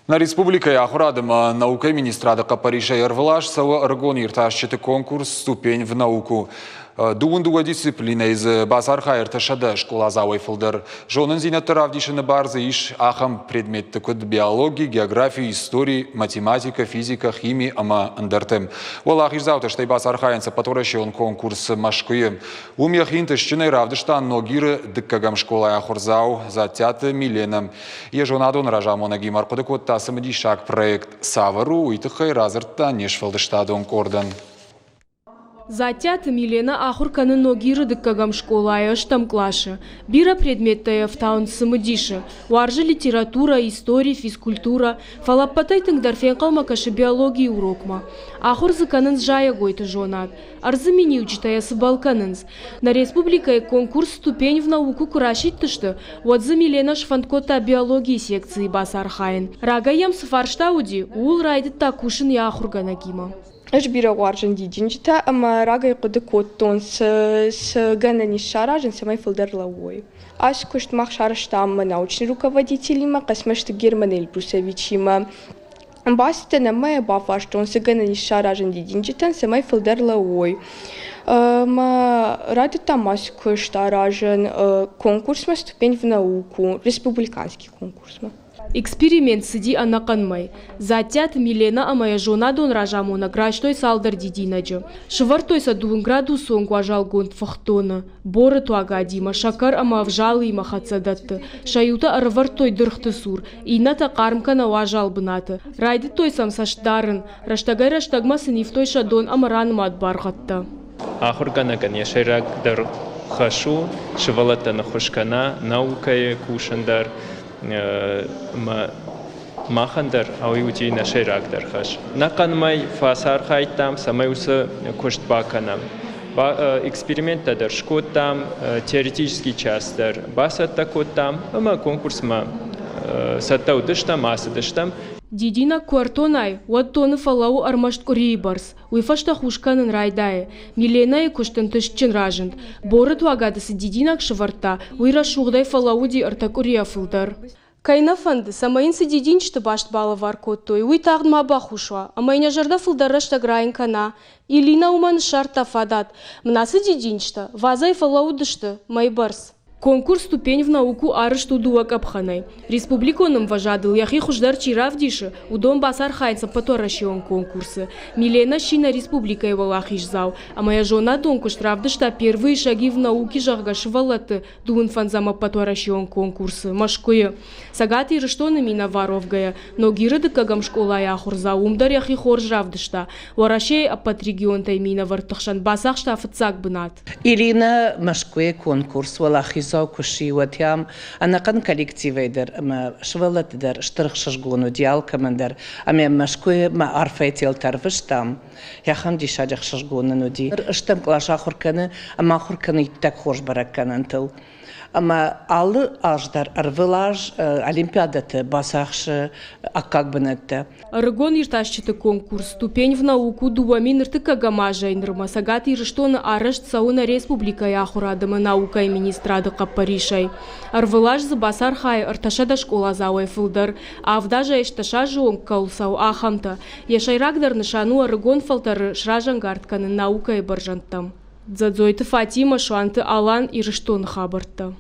Нӕ республикӕйы ахуырад ӕмӕ наукӕйы министрады хъӕппӕрисӕй ӕрвылаз цӕуы ӕрыгон иртасджыты конкурс «Ступень в науку». 22 дисциплинӕйы дзы бацархайы 300 скъоладзауӕй фылдӕр. Зонындзинӕдтӕ равдисыны бар дзы ис ахӕм предметты, куыд биологи, географи, истори, математикӕ, физикӕ, хими ӕмӕ ӕндӕртӕ. Уӕлахиздзаутӕ стӕй бацархайынц ӕппӕтуӕрӕсеон конкурсы Мӕскуыйы. Уым йӕхи ӕнтыстджынӕй равдыста Ногиры дыккӕгӕм скъолайы ахуырдзау Дзаттиаты Миленӕ. Йӕ зонадон разамонӕгимӕ ӕрхъуыды кодта цымыдисаг проект. Цавӕр у, уый тыххӕй радзырдта не сфӕлдыстадон къордӕн. Дзаттиаты Миленӕ ахуыр кӕны Ногиры дыккӕгӕм скъолайы ӕстӕм къласы. Бирӕ предметтӕй ӕфтауынц цымыдисы. Уарзы литературӕ, истори, физкультурӕ. Фӕлӕ ӕппӕтӕй тынгдӕр фенхъӕлмӕ кӕсы биологийы урокмӕ. Ахуыр дзы кӕнынц зайӕгойты зонад. Ӕрдзы миниуджытӕ йӕ цыбӕл кӕнынц. Нӕ республикӕйы конкурс «Ступень в науку» куы расидтысты, уӕд дзы Милена сфӕнд кодта биологийы секцийы бацархайын. Рагӕй йӕм цы фарста уыди, ууыл райдыдта кусын йӕ ахуыргӕнӕгимӕ. Ӕз бирӕ уарзын дидинджытӕ ӕмӕ рагӕй хъуыды кодтон, цы гӕнӕн ис саразын, цӕмӕй фылдӕр лӕууой. Ацы куыст мах сарӕзтам мӕ научный руководителимӕ Хъӕцмӕзты Герман Эльбрусовичимӕ. Бацыдтӕн ӕмӕ йӕ бафарстон, цы гӕнӕн ис саразын дидинджытӕн, цӕмӕй фылдӕр лӕууой. Ӕмӕ райдыдтам ацы куыст аразын конкурсмӕ «Ступень в науку», республиканский конкурсмӕ. Эксперимент цыди ӕнӕхъӕн мӕй. Дзаттиаты Миленӕ ӕмӕ йӕ зонадон разамонӕг райстой цалдӕр дидинӕджы. Сывӕрдтой сӕ дыууынградусон уазалгонд фыхдоны, боры туагадимӕ, сӕкӕр ӕмӕ ӕвзалыимӕ хӕццӕ дӕтты. Сӕ иутӕ ӕрӕвӕрдтой дыргъты цур, иннӕтӕ хъарм кӕнӕ уазал бынаты. Райдыдтой сӕм цӕст дарын, рӕстӕгӕй-рӕстӕгмӕ сын ивтой сӕ дон ӕмӕ ранымад баргъӕдтӕ. Ахуыргӕнӕгӕн йӕ сӕйрагдӕр хӕс у сывӕллӕттӕн ӕххуыс кӕна наукӕйы кусын дӕр ӕмӕ махӕн дӕр уый уыди нӕ сӕйрагдӕр хӕс. Ӕнӕхъӕн мӕй фӕцархайдтам, цӕмӕй уыцы куыст бакӕнӕм. Эксперименттӕ дӕр скодтам, теоретический час дӕр бацӕттӕ кодтам ӕмӕ конкурсмӕ цӕттӕ уыдыстӕм, ацыдыстӕм. Дидинӕг куы ӕртонай, уӕд доны фӕлӕуу ӕрмӕст къуырийы бӕрц. Уый фӕстӕ хус кӕнын райдайы. Миленӕйы куыст ӕнтыстджын разынд. Боры туагады цы дидинӕг сӕвӕрдта, уый рӕсугъдӕй фӕлӕууыди ӕртӕ къуырийӕ фылдӕр. Кӕй нӕ фӕнды, цӕмӕй йын цы дидинджыты баст балӕвар кодтой, уый тагъд ма бахус уа, ӕмӕ йын йӕ зӕрдӕ фылдӕр рӕстӕг райын кӕна. Илина уымӕн ссардта фадат. Мын ацы дидинджытӕ вазӕйы фӕлӕууыдысты мӕйы бӕрц. Конкурс «Ступень в науку» арӕзт у дыууӕ къӕпхӕнӕй. Республикон ӕмвӕзадыл йӕхи хуыздӕр чи равдисы, уыдон бацархайынц ӕппӕтуӕрӕсеон конкурсы. Милена сси нӕ республикӕйы уӕлахиздзау, ӕмӕ йӕ зонадон куыст равдыста «Первые шаги в науке», зӕгъгӕ, сывӕллӕтты дыууын фӕндзӕм ӕппӕтуӕрӕсеон конкурсы Мӕскуыйы. Цӕгат Ирыстоны минӕвар уӕвгӕйӕ, Ногиры дыккӕгӕм скъолайы ахуырдзау уым дӕр йӕхи хорз равдыста. Уӕрӕсейы ӕппӕт регионтӕй минӕвӕртты хсӕн бацахста фыццаг бынат. Иринӕ Мӕскуыйы конкурс уӕлахиздзау куы сси, уӕд ӕм ӕнӕхъӕн коллективӕй дӕр ӕмӕ сывӕллӕтты дӕр стыр ӕхсызгон уыди алкӕмӕн дӕр. Ӕмӕ Мӕскуыйы мӕ арфӕйы телтӕ ӕрвыстам. Ахӕм диссаджы ӕхсызгон нын уыди. Стӕм кълас ахуыр кӕны ӕмӕ ахуыр кӕны иттӕг хорз бӕрӕггӕнӕнтыл. Ӕмӕ алы аз дӕр ӕрвылаз олимпиадӕты бацахсы аккаг бынӕттӕ. Ӕрыгон иртасджыты конкурс «Ступень в науку» 2001 азӕй нырмӕ Цӕгат Ирыстоны арӕзт цӕуы нӕ республикӕйы ахуырад ӕмӕ наукӕйы министрады хъӕппӕрисӕй. Ӕрвылаз дзы бацархайы 300 скъоладзауӕй фылдӕр, авд азӕй 80 азы онг кӕуыл цӕуы, ахӕмтӕ. Йӕ сӕйрагдӕр нысан у ӕрыгон фӕлтӕры сразӕнгард кӕнын наукӕйы бӕрзӕндтӕм. Дзӕдзойты Фатимӕ, Суанты Алан, Ирыстоны хабӕрттӕ.